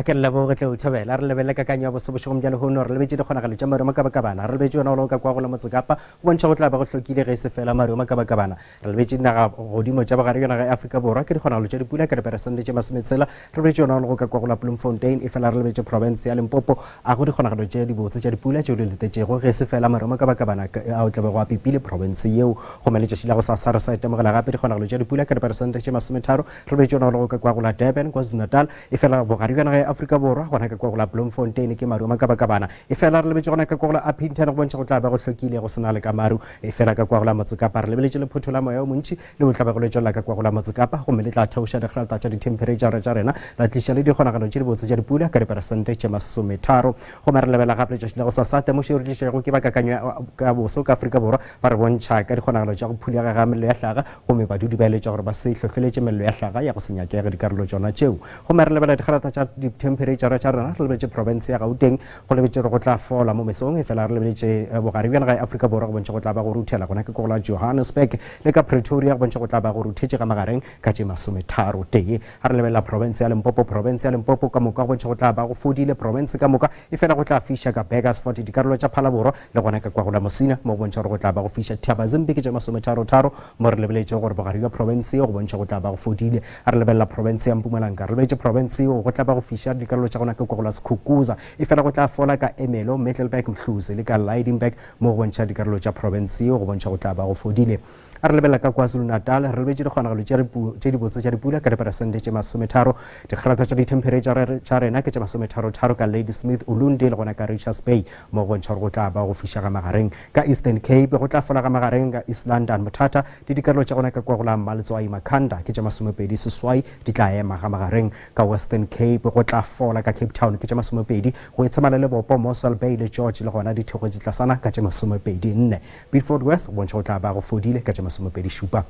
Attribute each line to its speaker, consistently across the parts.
Speaker 1: A ke re leboge tle o thobela. Re lebelele kakanyo ya boso bošegong bja lehono. Re lebetše dikgonagalo tša maru a makabakabana. Re lebetše yona go ka kwa go la Motsekapa go bontšha go tla ba go hlokile ge e se fela maru a makabakabana. Re lebetše dinaga godimo tša bogare bja naga ya Afrika Borwa ke dikgonagalo tša dipula ka diperesente tše masometshela. Re lebetše yona go ka kwa go la Bloemfontein efela re lebetše profense ya Limpopo a go dikgonagalo tše dibotse tša dipula tšeo di letetšego ge e se fela maru a makabakabana ao tla bego a pipile profense yeo. Gomme letšatši la gosasa re sa itemogela gape dikgonagalo tša dipula ka diperesente tše masometharo. Re lebetše yona go ka kwa go la Durban, KwaZulu-Natal Efela bogare bja naga ya Afrika Borwa, gona ka kwa go la Bloemfontein ke maru a makabakabana. Efela re lebetše gona ka kwa go la Upington go bontšha go tla ba go hlokile go se na le ka maru. Efela ka kwa go la Motsekapa re lebeletše lephotho la moya o montši leo tla bego le tšwelela ka kwa go la Motsekapa gomme le tla theoša dikgrata tša dithemphereitšara tša rena la tliša le dikgonagalo tše dibotse tša dipula ka diperesente tše masometharo. Gomme re lebela gape letšatši la gosasa temošo yeo re tlišago ke ba kakanyo ya boso ka Afrika Borwa ba re bontšha ka dikgonagalo tša go phulega ga mello ya hlaga gomme badudi ba eletšwa gore ba se hlohleletše mello ya hlaga ya go se nyakege dikarolo tšona tšeo. Gomme re lebela digrata tša dithemphereitšara tša rena, re lebeletše profense ya Gauteng, go lebetše gore go tla fola mo mesong, efela re lebeletše eh, bogare bja naga ya Afrika Borwa go bontšha go tla ba go ruthela gona ke go la Johannesburg le ka Pretoria go bontšha go tla ba go ruthetše ga magareng ka tše masometharo tee. Ga re lebelela profense ya Limpopo, profense ya Limpopo ka moka go bontšha go tla ba go fodile profense ka moka, efela go tla fiša ka Burgersfort, dikarolo tša Phalaborwa le gona ka kwa go la Musina mo go bontšha gore go tla ba go fiša Thabazimbi ke tše masometharotharo mo re lebeletše gore bogare bja profense yeo go bontšha go tla ba go fodile. Ga re lebelela profense ya Mpumalanga re lebeletše profense yeo go tla ba go fiša dikarolo tša gona ka kwa go la Skukuza efela go tla fola ka Ermelo, Middelburg, Mhluzi le ka Lydenburg mo go bontšha dikarolo tša profense yeo go bontšha go tla ba go fodile. A re lebelela ka KwaZulu-Natal, re lebetše dikgonagalo tše dibotse tša dipula ka diperesente tše masometharo. Dikgrata tša dithemphereitšara tša rena ke tše masometharotharo ka Ladysmith, Ulundi le gona ka Richards Bay, mo go bontšha gore go tla ba go fiša ga magareng. Ka Eastern Cape, go tla fola ga magareng ka East London, Mthatha le dikarolo tša gona ka kwa go la Mmaletswai, Makhanda ke tše masomepedi seswai di tla ema ga magareng. Ka Western Cape, go tla fola ka Cape Town ke tše masomepedi, go etshema le Lebopo, Mossel Bay le George le gona di theogetše tlasana ka tše masomepedi nne. Beaufort West go bontšha go tla ba go fodile ka tše masomepedi šupa.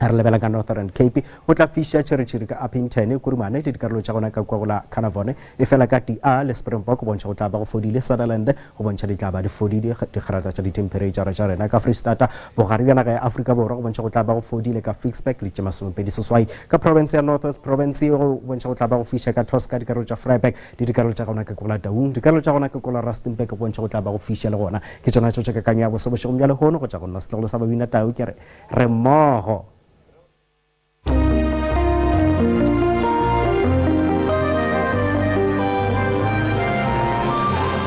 Speaker 1: A re lebela ka Northern Cape, go tla fiša tšhiritšhiri ka Upington, Kurumane le dikarolo tša gona ka kua go la Carnarvon. Efela ka Tia le Springbok go bontšha go tla ba go fodile. Sutherland go bontšha di tla ba di fodile dikgrata tša dithemphereitšara tša rena. Ka Freistata, bogare bja naga ya Afrika Borwa go bontšha go tla ba go fodile ka Ficksburg le tše masomepedi seswai. Ka profense ya North West Province go bontšha go tla ba go fiša ka Tosca, dikarolo tša Vryburg le dikarolo tša gona ka kua go la Taung. Dikarolo tša gona ka kua go la Rustenburg go bontšha go tla ba go fiša le gona. Ke tšona tšeo tša kakanyo ya boso bošegong bja lehono go tša go nna setlogolo sa Babina Tau ke re re mmogo.